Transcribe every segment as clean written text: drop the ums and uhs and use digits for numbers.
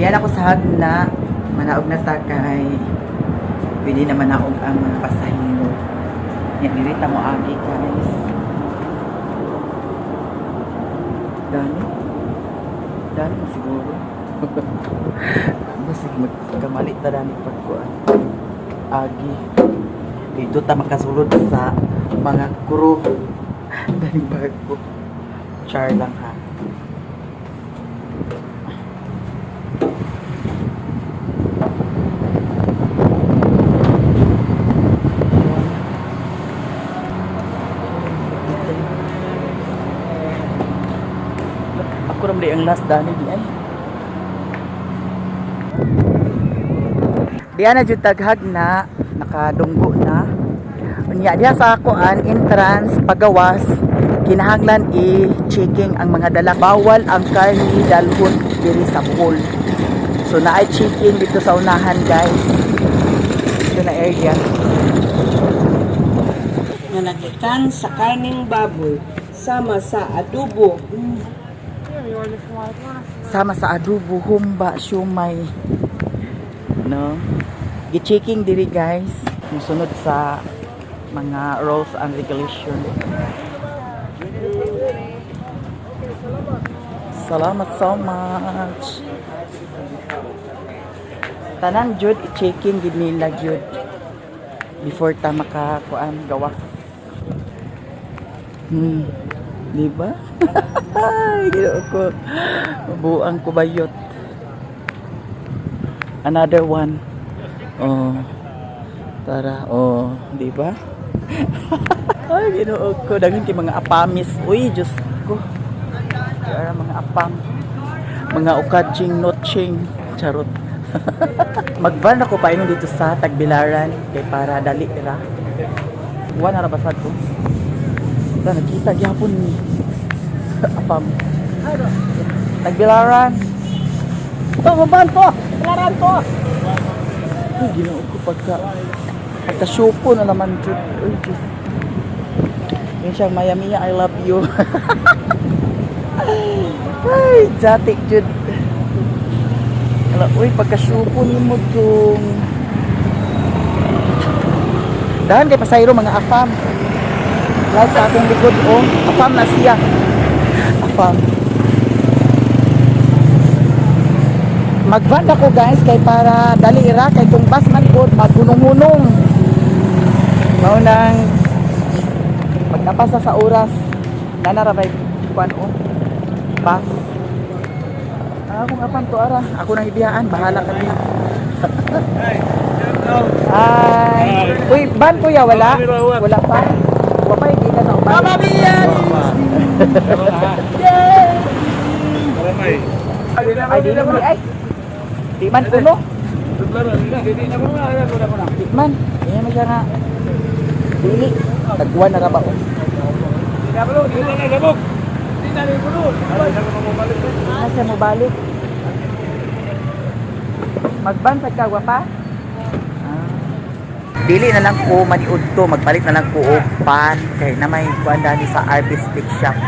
Diyan ako sa hagna, manaog na ta kay pwede naman naog ang mga pasahero. Yan, diri ta mo agi, guys. Dani. Dani mo siguro. Basig magkamali ta dani pagkuan. Agi. Dito ta makasulod sa mga crew. Dani bago. Char lang ha. Ako ramli ang last dani di ay. Diya na jud taghag na nakadunggo na. Unya diya sa akoan entrance pagawas, kinahanglan i-checking ang mga dala. Bawal ang karni dalhon diri sa Bohol. So naay checking dito sa unahan, guys. Dito na area. Nga nagikan sa karning baboy sama sa adobo. Sama sa adobo, humba, siomay. No? Gi-checking diri, guys. Musunod sa mga rules and regulation. Salamat so much. Tanan jud i-checking gid nila jud before ta makakuan gawas. Di ba? Ay, ginoo ko. Buang kubayot. Another one. Oh. Tara, oh, di ba? Ay, ginoo ko. Daghan kay mga apamis. Uy, Diyos ko. Kaya mga apam. Mga ukadjing, notching. Charot. Mag-van ako pa dito sa Tagbilaran kay para dali ra. Wa na ra basad ko. Ta nakita gyapon ni apam. Tagbilaran. To, maban to. Tagbilaran to. Uy, ginoo ko pagka syupo na naman jud. Uy, Diyos. Yun siya, Maya Mia, I love you. Ay, jatik jud. Ala, uy, pagka syupo ni mo dong. Dahan kay pasayro mga afam. Like sa akong likod, oh, afam na siya. Afam. Mag-van ako, guys, kay para dali ra kay kung bus man gud magunong-hunong. Mao nang magkapasa sa oras. Nana ra bay kuan oh. Bus. Ah, kung apan to ara, ako nang ibiyaan, bahala ka niya. Hi. Uy, ban kuya wala? Wala pa. Wa pa hindi ka na uban. Ay, di naman ay. Di man puno. Di man. Iya man siya nga. Dili. Tagwan na ra ba oh. Ah, siya mo balik. Magban sa kagwa pa? Ah. Dili na lang ko maniud to, magpalit na lang ko og pan kay na may kuan dani sa RB Stick Shop.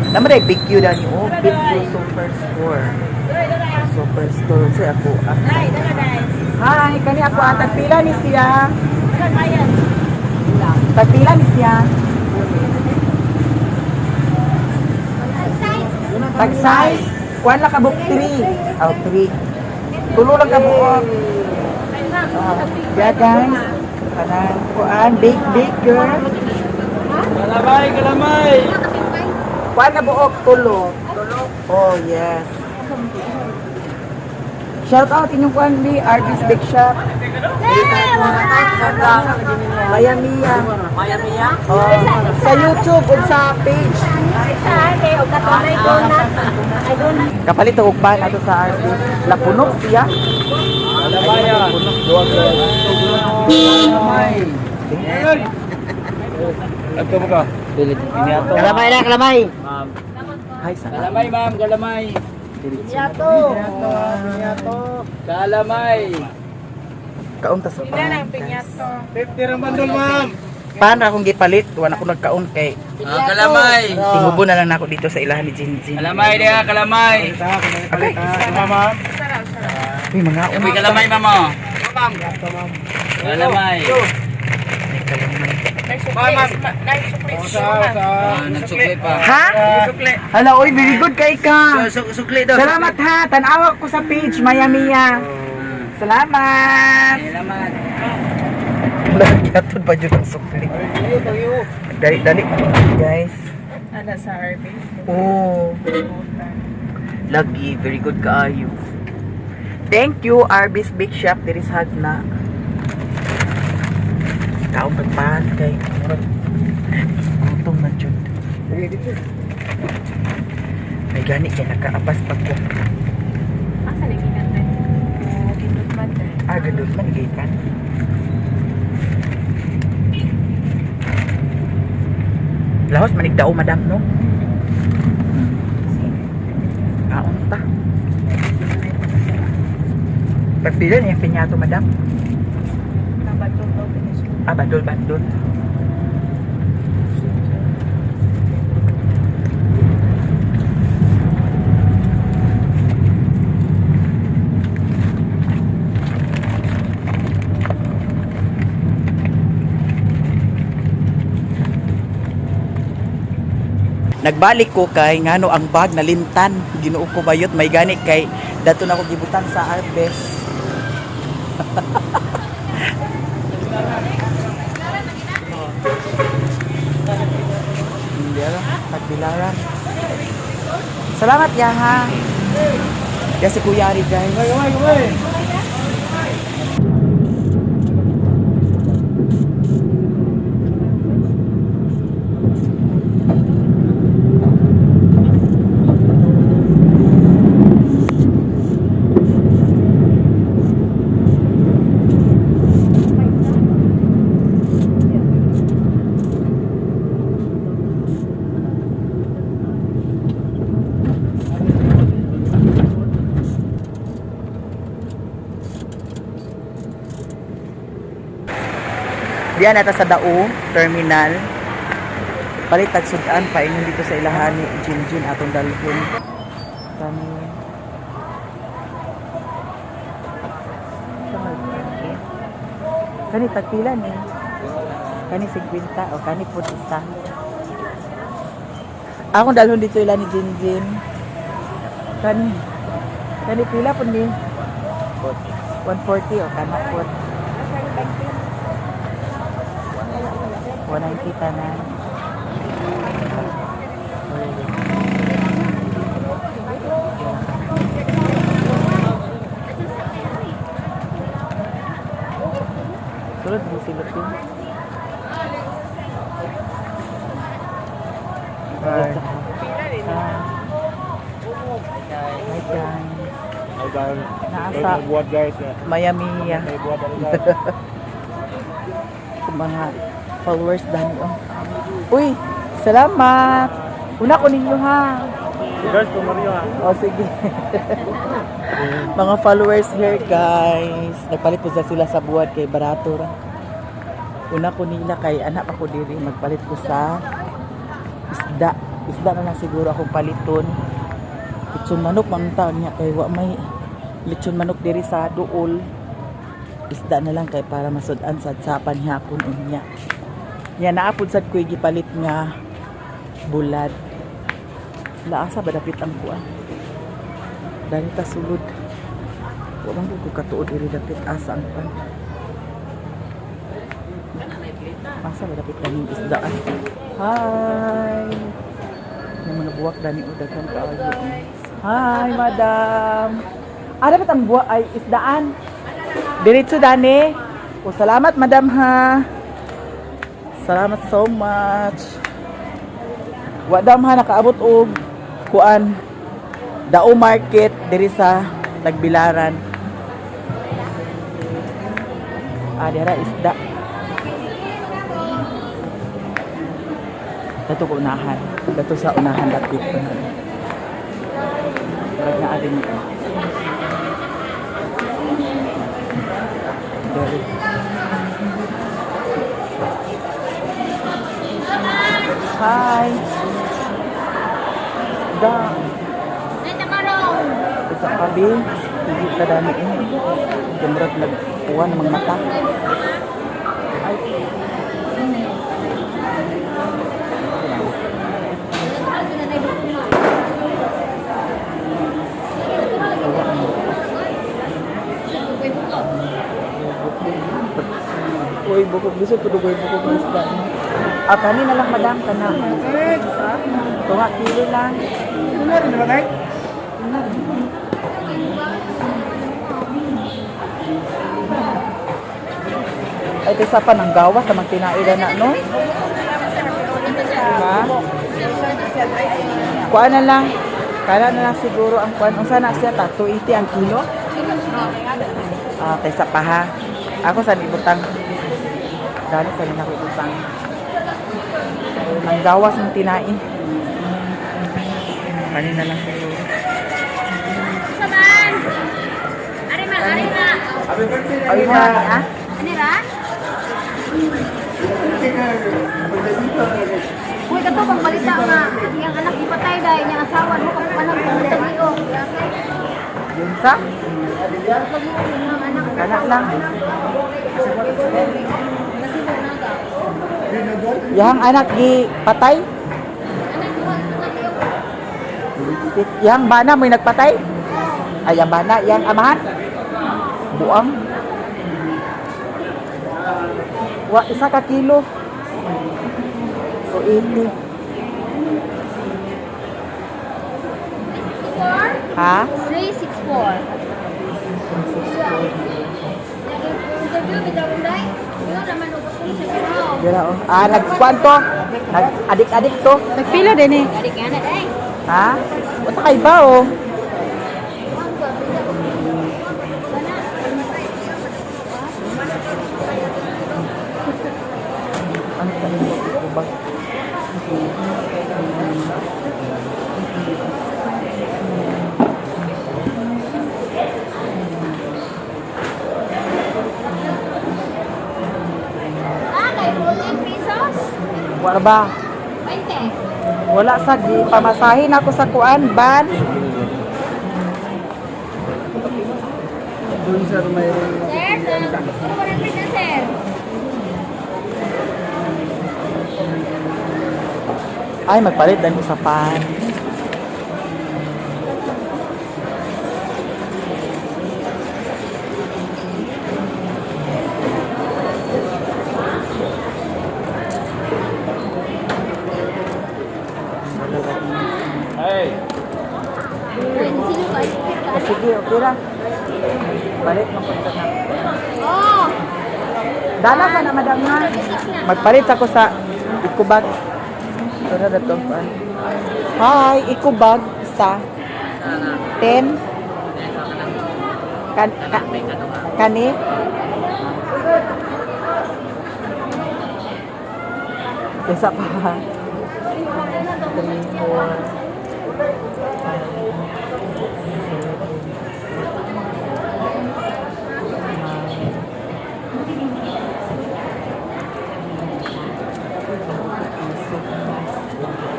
Naman ay Big Q dani oh, Big Q Superstore. Superstore sa ako. Ah. Hi, kani ako ah, tagpila ni siya. Tagpila ni siya. Tag size, kuan lang kabuk 3. Oh, 3. Tulo lang kabuok. Ah, yeah, guys. Kanang kuan, big big girl. Kalamay, kalamay! Kuan na buok tulo. Oh, yes. Shout out inyong kuan ni Artist Big Shop. Maya Mia. Maya Mia? Oh, sa YouTube ug sa page. Kapalit og uban ato sa RB. Lapuno siya. Kalamay. Kalamay. Ato mo ka? Kalamay na, kalamay. Ma'am. Hi, sa. Kalamay, ma'am, kalamay. Pinyato. Kalamay. Kaunta sa pan. 50 ang bandol, ma'am. Pan ra akong gipalit, wala ako nagkaon kay Ah, kalamay. tingubo na lang nako dito sa ilahan ni Jinjin. Kalamay diha, kalamay. Okay. Mama. Uy, mga Uy, kalamay mama. Kalamay. May kalamay. Ah, nagsukli pa. Ha? Hala, oy, very good kay ka. Sukli daw. Salamat ha. Tanawa ko sa page, Maya Mia. Salamat. Salamat. Lagyaton pa dyan ang sukli. Dali, dali. Guys. Ana sa harvest. Oh. Lagi, very good kaayo. Thank you, Arby's Big Shop. Diri sa Hagna. Kaon pagpahan kay gutom na jud. May gani kay nakaapas pa ko. Asa ni gikan? Gindot man. Ah, gandun man gikan. Lahos manig dao madam no. Kaon ta. Pagpila niya pinyato madam. Nabadol daw pinis. Ah, bandol bandol. Nagbalik ko kay ngano ang bag nalintan, Ginoo ko bayot may gani kay dato na ko gibutan sa Arbes. Hindi alam, pagbilaran. Salamat ya ha. Ya si Kuya Ari guys. Kamay, kamay. Diyan nata sa Dao Terminal. Palit tag sudan paingon dito sa ilahan ni Jinjin atong dalhon. Kani. Kani tagpila ni. Kani 50 o kani pud isa. Akong dalhon dito ila ni Jinjin. Kani. Kani pila pud ni? 140 o kana pud. 190 tanan. Sulod mo silot din. Hi. Hi guys. Hi guys. Nasa Buat guys. Miami. Buat guys. Mga followers dani oh. Uy, salamat. Una ko ninyo ha. Guys, kumario ha. O sige. Mga followers here guys. Nagpalit po sa sila sa buwad kay barato ra. Una ko nila kay anak pa ko diri magpalit ko sa isda. Isda na lang siguro akong paliton. Lechon manok man taon niya kay wa may lechon manok diri sa duol. Isda na lang kay para masud-an sad sa panihapon unya. Nya naapod sad ko'y gipalit nga bulad. Laasa ba dapit ang kuan? Dani ta sulod. Wa man gud ko katuod diri dapit asa ang kuan. Asa ba dapit kaning isdaan? Hi. May mga buwak dani o daghan kaayo. Hi, madam. Ah, dapat ang buwak ay isdaan. Diretso dani. O salamat madam ha. Salamat so much. Wa dam ha nakaabot og kuan Dao Market diri sa Tagbilaran. Ah, dira isda. Dato ko unahan. Dato sa unahan dapit. Murag naa din. Diri. Hi. Da. Isa ka bi. Hindi ka dami eh. Tumurag nagkuha ng mga mata. Ay. Uy, bukog. Gusto ko dugoy bukog ng isda. No? Ah, kani na lang, madam. Kana. Tunga kilo lang. Ay, kaysa pa nang gawas sa mga tinaila na, no? Diba? Kuan na lang. Kala na lang siguro ang kuan. Unsa na siya ta? 280 ang kilo? Ah, kaysa pa ha. Ako sa ibutang. Dali sa ako ibutang. Nang gawas ng tinain. Kanina lang siguro. Saman! Ari ma, ari ma. Ay, ma. Ah? Ani ra? Uy, kato pang balita nga. Iyang anak ipatay dahil niyang asawa mo kung panang pagtagiog. Yun sa? Kana lang. Yang anak gi patay? Yang bana may nagpatay? Ay, yang bana, yang amahan? Buang. Wa isa ka kilo. So 80. Ha? 364. Interview bitaw dai. Yun naman ubos ko sa kilo. Dira oh. Ah, nagkuan to. Nag-adik-adik to. Nagpila din eh. Ari ka na dai. Ha? Wala kay ba oh. Ano sa inyo? Ubag. Ah, kay 14 pesos. Wala ba? 20. Wala sa gi pamasahin ako sa kuan ban. Doon sir, mayroon. Sir, ano ba rin na sir? Ay, magpalit dahil ko sa pan. Hey! Uy, sino ka? O, sige, okay ra. Balik mapunta na. Oh, Dala ka na, madam na. Magpalit ako sa ikubag. Tara na to. Hi, ikubag sa 10. Kani? Isa pa. 3, 4,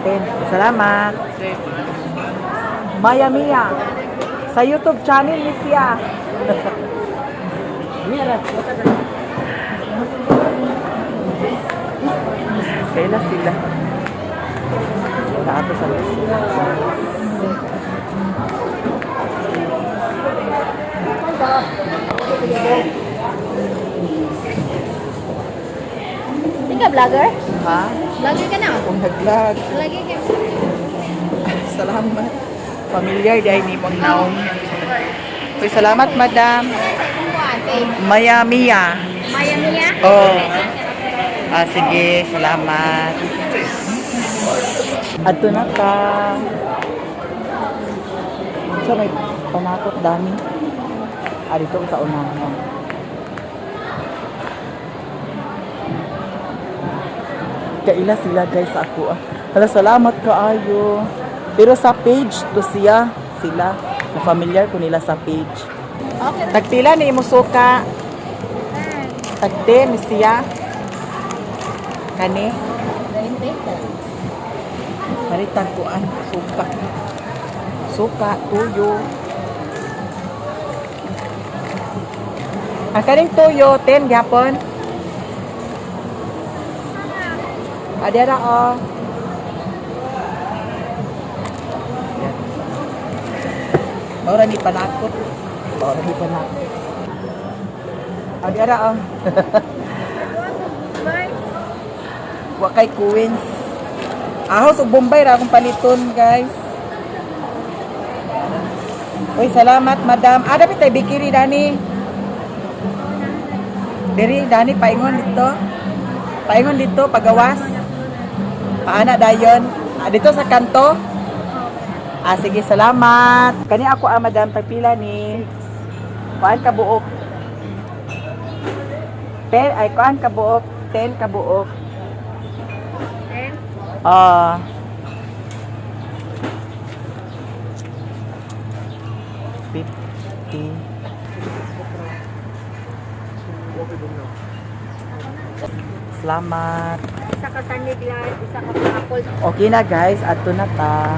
10. Salamat. Maya Mia. Sa YouTube channel ni siya. Kaila sila. Naato sa Hindi ka vlogger? Ha? Vlogger ka na? Kung nag-vlog. Vlogger ka. Salamat. Familiar dahil ni mong naong. Uy, salamat, madam. Maya Mia. Maya Mia? Oh. Ah, sige, salamat. Adto na ka. Sa may panakot dami. Ah, dito sa unahan. Kaila sila guys sa ako. Ah. Hala, salamat kaayo. Pero sa page to siya, sila. Na familiar ko nila sa page. Okay. Tagpila ni imo suka. Tagte ni siya. Kani? 20. Palitan kuan, suka. Suka, tuyo. Ang kaning tuyo, 10 gyapon. Adera oh. Yan. Maura ni panakot. Maura ni panakot. Adera oh. Wa kay Queens. Ahos ug Bombay ra akong paliton, guys. Uy, salamat, madam. Ah, dapat tayo bikiri, Dani. Diri, Dani, paingon dito. Paingon dito, pagawas. Paana dayon. Ah, dito sa kanto. Ah, sige, salamat. Kani ako ah, madam, tagpila ni. Kuan ka buok. Ay, kuan ka buok. 10 ka buok. Ah. 50. Salamat. Isa ka sanig lang, isa ka apple. Okay na guys, ato na ta.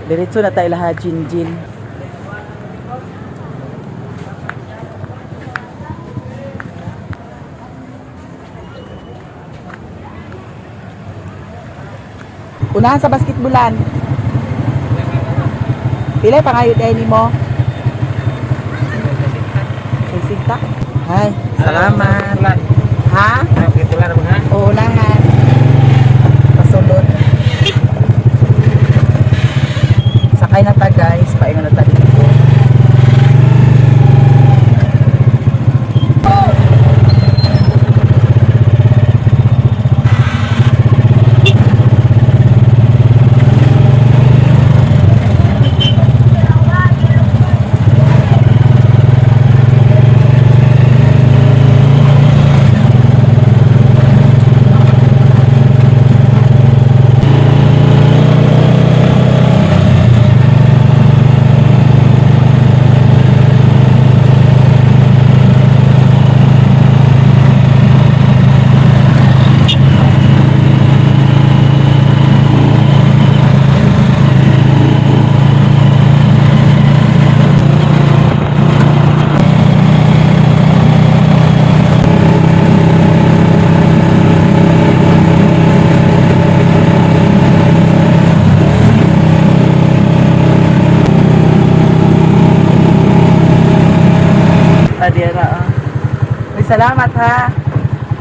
Diretso na tayo lahat, Jin Jin. Unahan sa basketballan. Pila pangayo tayo nimo? Sisita. Hay, salamat. Ha? Oo, unahan. Pasulod. Sakay na ta guys, paingon na ta dito. Adira. Ah. Uy, salamat ha.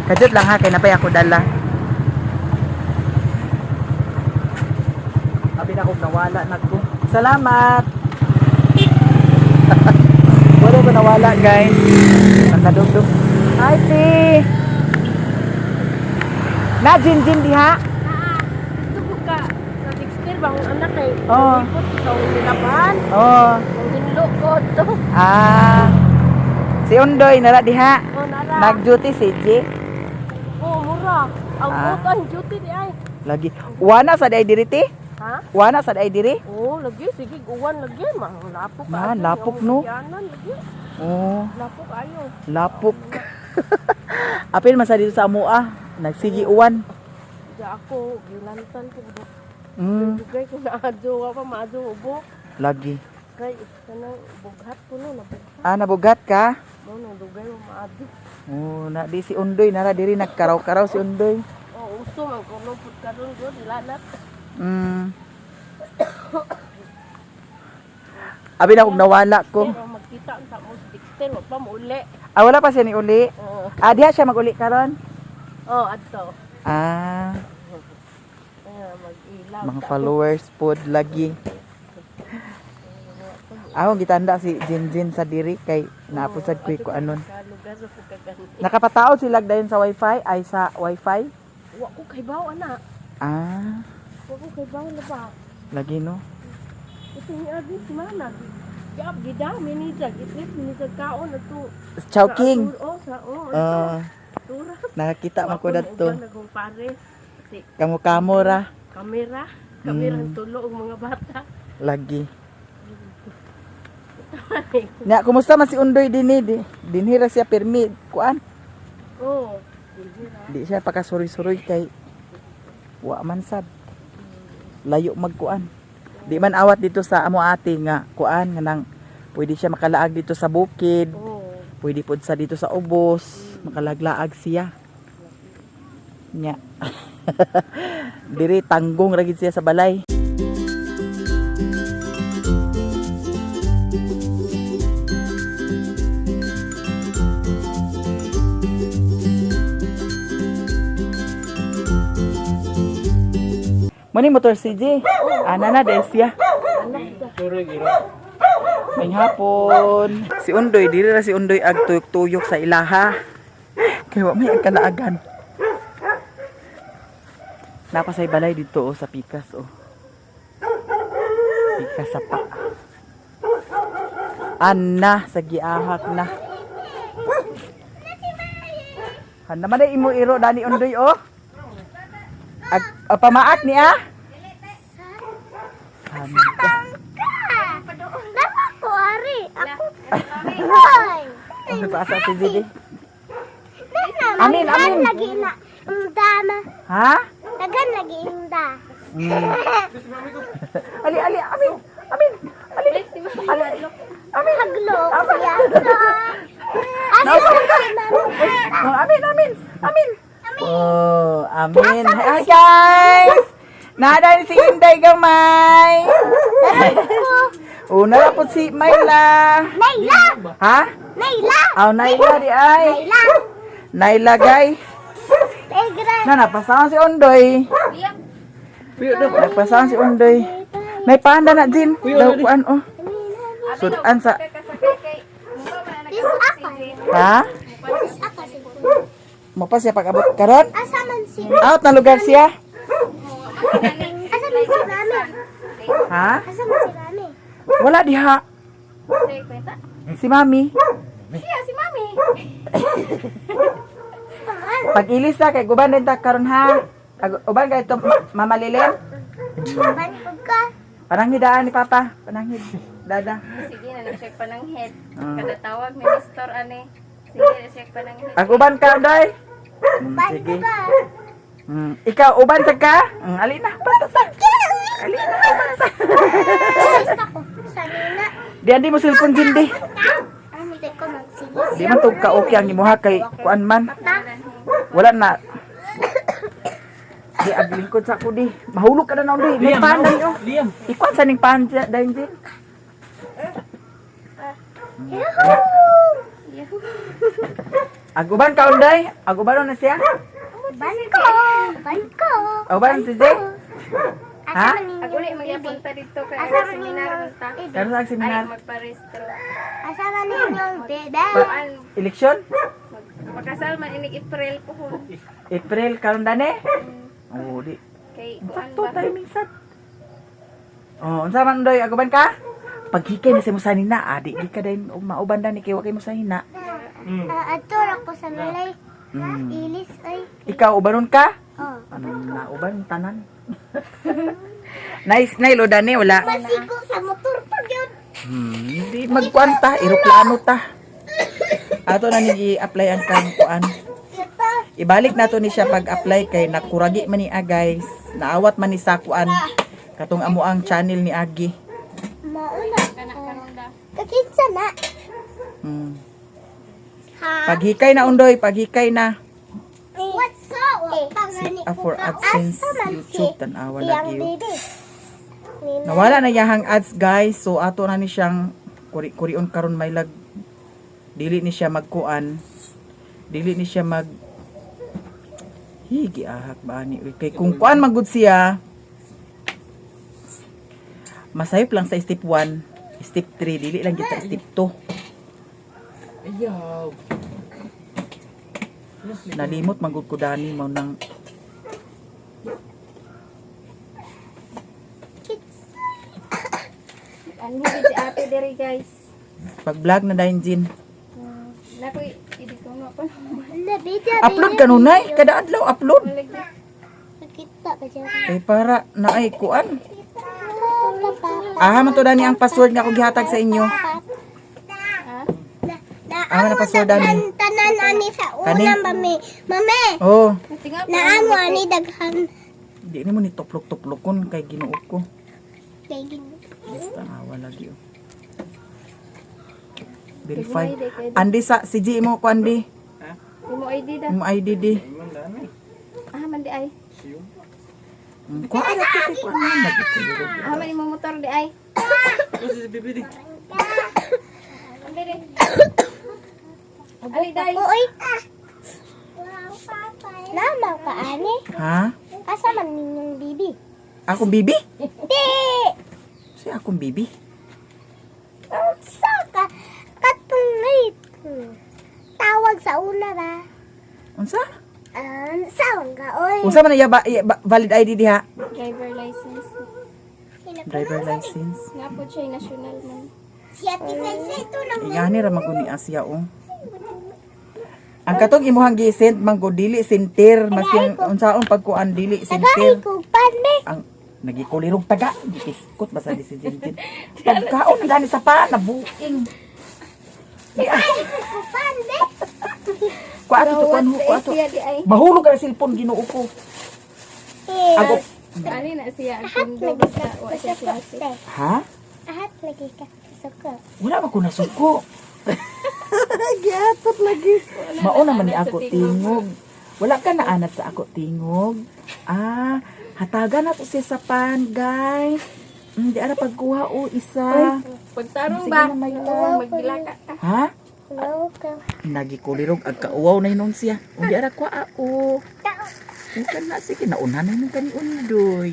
Kajut lang ha, kay napay ako dala. Abi na akong nawala na ko. Salamat. Wala ko nawala, guys. Nakadugdug. Hi, Ti. Na, Jin Jin diha. Dugo ka. Sa Dexter, bang anak eh. Oo. Ipot ikaw nilaban. Oh. Ang hinlo ko to. Ah. Si Undoy nara diha. Oh, nara. Nag-duty si G. Oh, mura. Ang Ah. buot ang duty di ay. Lagi. Wana sa day diri ti? Ha? Wana sa day diri? Oh, lagi sige uwan lagi mang lapok Ma, ayo. lapok, no? Yanan lagi. Oh. Lapok ayo. Lapok. Apil man sa dito sa amoa. Nagsigi uwan. Di ako gilantan ko. Dugay ko na adyo wa pa maadyo ubo. Lagi. Kay kanang bughat ko no nabughat. Ah, nabugat ka? Mo nang dugay mo maadyo. Oh, na di si Undoy nara diri nagkaraw-karaw si Undoy. Oh, uso man ko no pud karon gud ilanat. Abi na kung nawala ko. Pero magkita unta mo sa Dexter wa pa mo uli. Ah, wala pa siya ni uli. Oo. Ah, diha siya mag-uli karon. Oh, adto. Ah, Ayan, mag-ilaw. mga followers pod lagi. Ako gitanda si Jinjin sa diri kay naapod sad ko'y kuanon. Kalugar sa pagkagani. Nakapataod sila dayon sa wifi ay sa wifi. Wa ko kay baw ana. Ah, Wa ko kay baw na ba. lagi no. Ito ni Abi si mana. Gab gidami ni jag itrip ni jag kaon ato. Chowking. Oh, sa oh. Ah, Tura. nakakita man ko dadto. Nagkumpare si Kamo-kamo ra kamera, kamera ang tulo og mga bata. lagi. Nya, kumusta man si Undoy dinhi? Dinhi ra siya pirmi kuan. Oh, Di siya pakasuroy-suroy kay wa man sad. Layo magkuan. Di man awat dito sa amo ate nga kuan nga nang pwede siya makalaag dito sa bukid. Pwede pod sa dito sa ubos, makalaglaag siya. Nya. Diri tanggong ra gid siya sa balay. Mani motor CJ. Ana na des siya. May hapon. Si Undoy, diri ra si Undoy ag tuyok-tuyok sa ilaha. Kay wa may kalaagan. Napasay balay dito oh, sa pikas oh. Pikas sa pa. Anna sa giahak na. Handa man ay imo iro dani Undoy oh. Ag pamaak niya. Handa. Lama ko, Ari. Ako. Ay. Ano pa asa si Didi? Nana, Amin, amin. Lagi na. Umda ma. Ha? Dagan lagi inda. Ali, ali, amin. Amin. Ali. Ali. Amin. Haglo. Kuya. Asa Nasa- si mami? Oh, amin, amin. Amin. Oh, amin. Hi guys. Nada si Inday gamay. Una na po si Mayla. Naila. Ha? Naila. Aw, Naila di ay. Naila. Naila gay. Negra. Na napasahan si Ondoy. Nagpasahan si Ondoy. May panda na din. Daw kuan oh. Sudan sa This ako. ha? This ako siguro. Mo pa siya pag-abot karon? Asa man si Out na lugar siya. Asa man si mami? Ha? Asa man si mami? Wala diha. Si Mami. Siya si mami. Pag-ilis na kay guban din ta karon ha. Uban kay to Mama Lilen. Banpog ka. Pananghidaan ni Papa. Pananghid. Dada. Sige na, nag-check pa ng head. Ah. Kada tawag ni Nestor, ane. Sige, nag-check pa ng head. Ag uban ka, Day. Sige. Banpog ka. Ikaw uban sa ka? Ali na, bata sa. Ali na, uban sa. Sis ako. Sa nina. Di andi mo cellphone din di. Ang hindi ko magsilis. Di man tug ka okay ang imuha kay kuan man. Wala na. Di ag lingkod sa ako di. Mahulog ka na na di. May paan dali oh. Liam. Ikuan sa ning paan dayon din. Aguban ka unday? Aguban na siya? Banko. Banko. Aguban si Zay? Asa Ha? man ninyo? Ako ulit magpunta dito kay Asa man seminar ninyong ta. bebe? Karon sa Ay, seminar. magparestro. Asa man ninyong bebe? Kuan, Eleksyon? magpakasal man inig April ko. April karon dane? Oh, di. Kay kuan Sakto ba? timing sad. Oh, unsa man unday aguban ka? Paghikay na sa mo sanina, adi di ka dayon og mauban dani kay wa kay mo sanina. Ah, Ato ra ko sa nilay. Ilis ay. Ikaw ubanon ka? Oh. Ano na uban tanan? Nice na ilo dani wala. Masigo sa motor pa gyud. Di magkuan ta, eroplano ta. Ato na ni i-apply ang kang kuan. Ito. Ibalik nato ni siya pag-apply kay nakuragi man ni a guys. Naawat man ni sa kuan katong amo ang channel ni Agi. Mauna. Kakinsa na. Ha? Paghikay na undoy, paghikay na. What's up? Ah, for AdSense, YouTube, tan-awa lagi yun. Baby. Nawala na yahang ads guys, so ato na ni siyang kuri-kurion karon may lag dili ni siya magkuan. Dili ni siya mag Higi ahak ba ni uy kay kung kuan magud siya masayop lang sa step 1, step 3, dili lang gid sa step 2. Ayaw. Nalimot magud ko dani mao nang Ano si ate diri guys. pag-vlog na dayon Jin. Naku, idi ko nga pa. Upload kanunay kada adlaw upload. Kita ba siya? Kay para naay kuan. Aha man to dani ang password nga ako gihatag sa inyo. Na, Ah, man ang password dani. tanan. Daghan ani sa Kani? una, mami. Mami, Oh, Tingnan ko. naamo ani daghan. di nimo ni tuplok-tuplokon kay Ginoo ko. Kay Ginoo. Basta awa lagi oh. Verify. Andi sa si G mo ko andi. Imo ID da. Mo ID di. Ah, man di ay. Kuha ra to kay kuan man lagi ko. Ah, man imo motor di ay. Ambi di. Ay, day. Uy. Namaw ka ani? Ha? Asa man ninyong bibi? Akong bibi? Di! Si akong bibi. Sa ka katong night. Tawag sa una ba? Unsa? Sawang ka oy. Unsa man iya ba, iya ba- valid ID diha? Driver license. Driver license. Nga po siya national man. Si Ate Faisy ito lang. Ingani ra maguni Asia oh. Ang katong imuhang gi-send man gud dili sinter maskin unsaon pagkuan dili Tagay sinter. ko pan me. Ang nagikulirong taga gipiskot basta di si Jinjin. Pagkaon gani sa pa nabuing. Tagay ko pan me. Kuha ato to kuan ho kuha ato. Siya di ay. Mahulog ka na cellphone Ginoo ko. Ako Ani na siya ang kundo basta wa siya klase. ha? Ahat lagi ka suko. Wala man ko nasuko. Giatot lagi. Mauna man ni naanad ako sa tingog. tingog. Wala ka naanad sa ako tingog. Ah, hatagan na to siya sa pan, guys. Di ara pagkuha o isa. Pagtarong Sige ba? na, Mayla. Maggilaka ka. Ha? Hello ka. Nagikulirog ag kauwaw na hinon siya. Undi ara kuha o. Ika na sige naunhan na hinon kani undoy.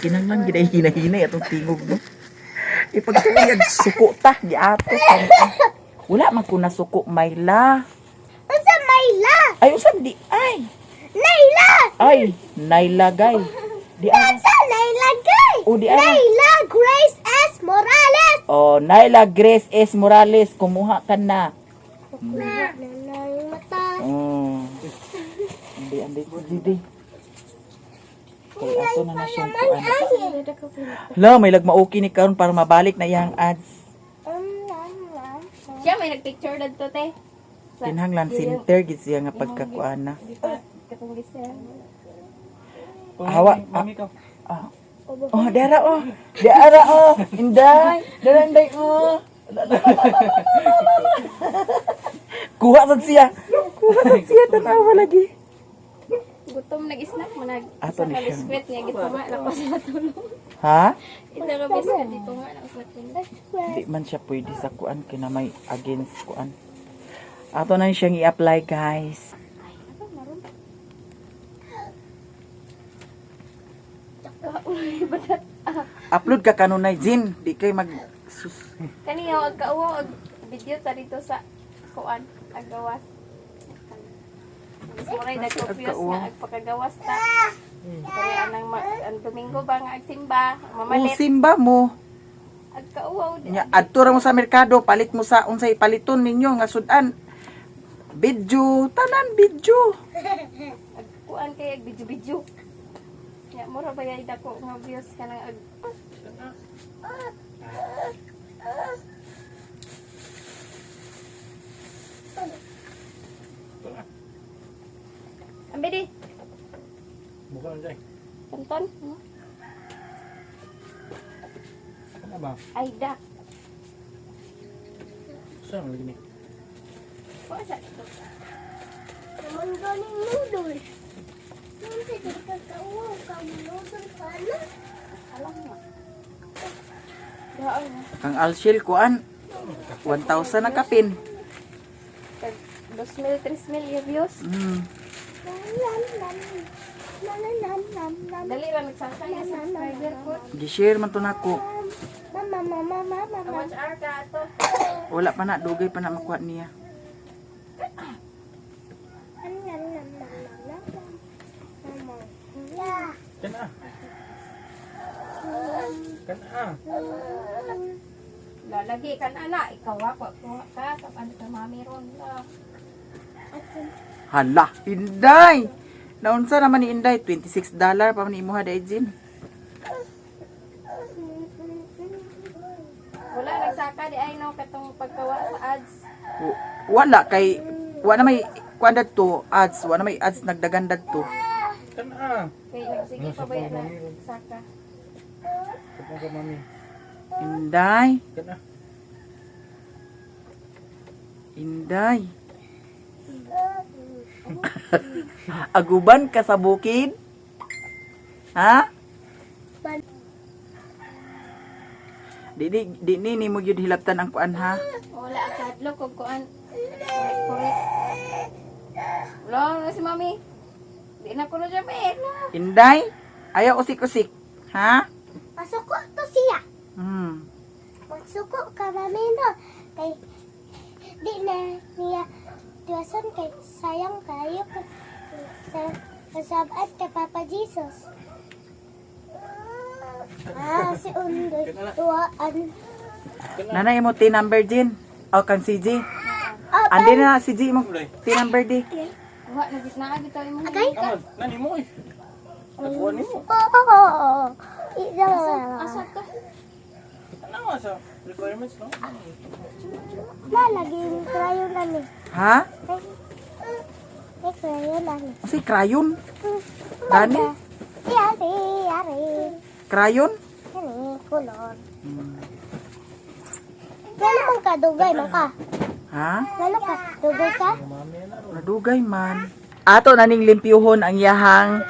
Kinanglan gid ay hinahinay atong tingog no. Ipagtuig suko ta giato. Wala man ko nasuko Mayla. Unsa Mayla? Ay usan di ay. Layla! Ay Naila gay. Di ara. Sa Layla gay! O di ara. Layla Grace S. Morales! Oh, Naila Grace S Morales, kumuha ka na. Na, na, na, yung mata. Oh. Andi andi ko di. Kay ato na na siyang kuan. La, may lagmauki ni karon para mabalik na iyang ads. Siya may nagpicture dadto te. Sa- Kinahanglan center gid siya nga pagkakuan na. Di pa katong gisel. Hawa. Ah. Oh, dara oh. Dara oh. Inday, dara inday oh. Kuha sad siya. Kuha sad siya tanawa lagi. Gutom nag-snack mo nag Ato isa ni ka siya. biskwit niya gitunga na ko sa tulong. Ha? Isa ka biskwit gitunga na ko sa tulong. Di man siya pwede sa kuan kina may against kuan. Ato na siyang i-apply, guys. Upload ka kanunay, Jin. Di kay mag sus. Kaniyo ag kauwaw ag video ta dito sa kuan ag gawas. Muray nagkopios nga ag pakagawas ta. Kaya anang ang Domingo ba nga ag simba, O mamalit simba mo. ag kauwaw di. Nya adto ra mo sa merkado, palit mo sa unsay paliton ninyo nga sudan. Video, tanan video. Ag kuan kay ag video-video. Nya mura ba yay dako nga views kanang ag Ambi di. Bukan na Kanton. Ano ba? Ay da. Saan lagi ni? Kuha sa ito. Naman galing noodles. Nung sa di ka kauwaw ka noodle ka na. Alam mo. Daan. Ang Alshil kuan 1,000 na kapin. Kag 2,000, 3,000 yung views. Lam, lam. Lam, lam, lam, lam. Dali ra nagsangka yung subscriber ko. Gi-share man to nako. Mama, mama, mama, mama. Watch hour ka ato. Wala pa na dugay pa na makuha niya. Lam, lam, lam, lam, lam, lam. Mama. Yeah. Kana. Kana. Lalagi kan ana ikaw ako kuha ka sa ano ka mami ron la. Hala, Inday. Naunsa naman ni Inday $26 pa man ni imuha dai Jin. Wala nagsaka di ay no katong pagkawa sa ads. Wala kay Wa na may kuan to ads, wa na may ads nagdagan to. Kana. Kay nagsige pa ba na saka. Kapag ka mami. Inday, Kana. Inday. Aguban ka sa bukid? Ha? Di ni ni mo gyud hilabtan ang kuan ha. Wala kadlok og kuan. Correct. Wala na si mami. Di na ko na siya eh. Inday, ayaw usik-usik. Ha? Masuko to siya. Magsuko ka mami no. Kay di na niya tuwason kay sayang kayo sa kasabat kay Papa Jesus. Ah, si Undoy. Tuwaan. Nanay mo T number Jin. O kan si G. Oh, Andi na si G mo T number di. Kuha na gid na bitaw imong. Agay? Kaman, nani mo eh. Nagkuha ni mo. Oo. Ida. Asa to? Ano nga sa requirements no? Lalagay yung crayon na ni. Ha? May crayon na ni. Si crayon. Gani? Yari, yari. Crayon? Kani, kulor. Gano man ka, dugay man ka. Ha? Gano ka, dugay ka? Nadugay man. Ato na ning limpyuhon ang iyahang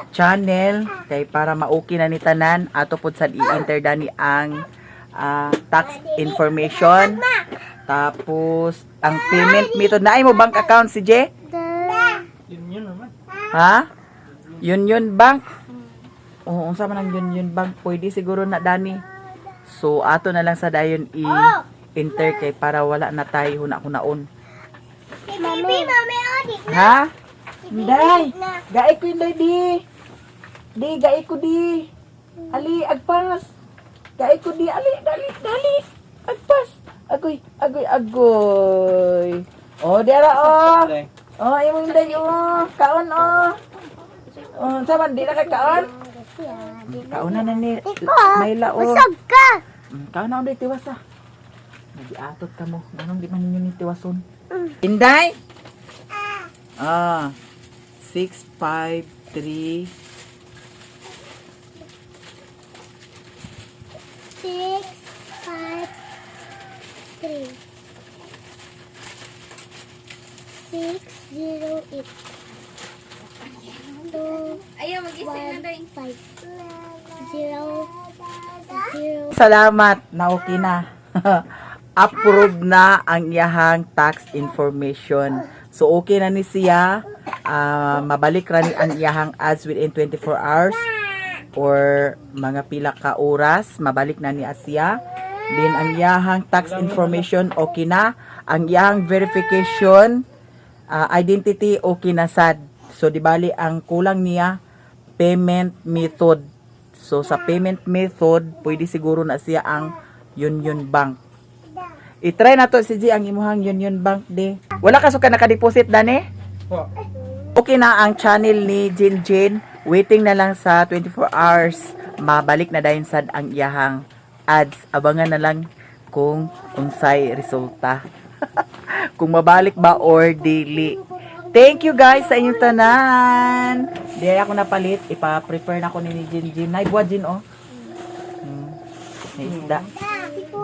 channel kay para mauki na ni tanan ato pud sad i-enter dani ang tax information. Tapos ang payment method na ay mo bank account si J? Da. Yun yun naman. Ha? Union Bank. Oo, unsa man ang Union Bank? Pwede siguro na dani. So ato na lang sa dayon i-enter kay para wala na tayo huna-hunaon. Mami, mami, oh, di na. Ha? Inday! Na. Gaay ko inday di. Di, gaay ko di. Ali, agpas. Gaay ko di. Ali, dali, dali. Agpas. Agoy, agoy, agoy. Oh, di ara oh. Oh, imo inday oh. Kaon oh. Oh, sa man di na ka kaon? Kaon na na ni Mayla oh. Usog ka. Kaon na ulit tiwas ah. Nagiatot ka mo. Ganong di man ninyo ni tiwason. Inday? Ah. 6 5 3 6, 5, 3. 6, 0, 8. 2, Ayaw magising na day. 5, 0, 0. Salamat na okay na. Approved na ang iyahang tax information. So okay na ni siya. Ah, mabalik ra ni ang iyahang ads within 24 hours or mga pila ka oras mabalik na ni siya. Then ang iyahang tax information okay na. Ang iyahang verification identity okay na sad. So di bali ang kulang niya payment method. So sa payment method, pwede siguro na siya ang Union Bank. I-try na to si G ang imuhang Union Bank di. Wala ka suka naka-deposit dani? Wa. Okay na ang channel ni Jin Jin. Waiting na lang sa 24 hours. Mabalik na dayon sad ang iyahang ads. Abangan na lang kung unsay resulta. Kung mabalik ba or dili. Thank you guys sa inyong tanan. Di ay ako napalit. Ipa-prepare na ako ni Jin Jin. Nay, buwa Jin oh. May isda.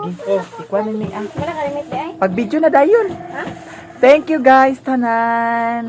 Oh, ikuha na ni ah. Wala ka limit di ay. Pag video na dayon. Thank you guys tanan.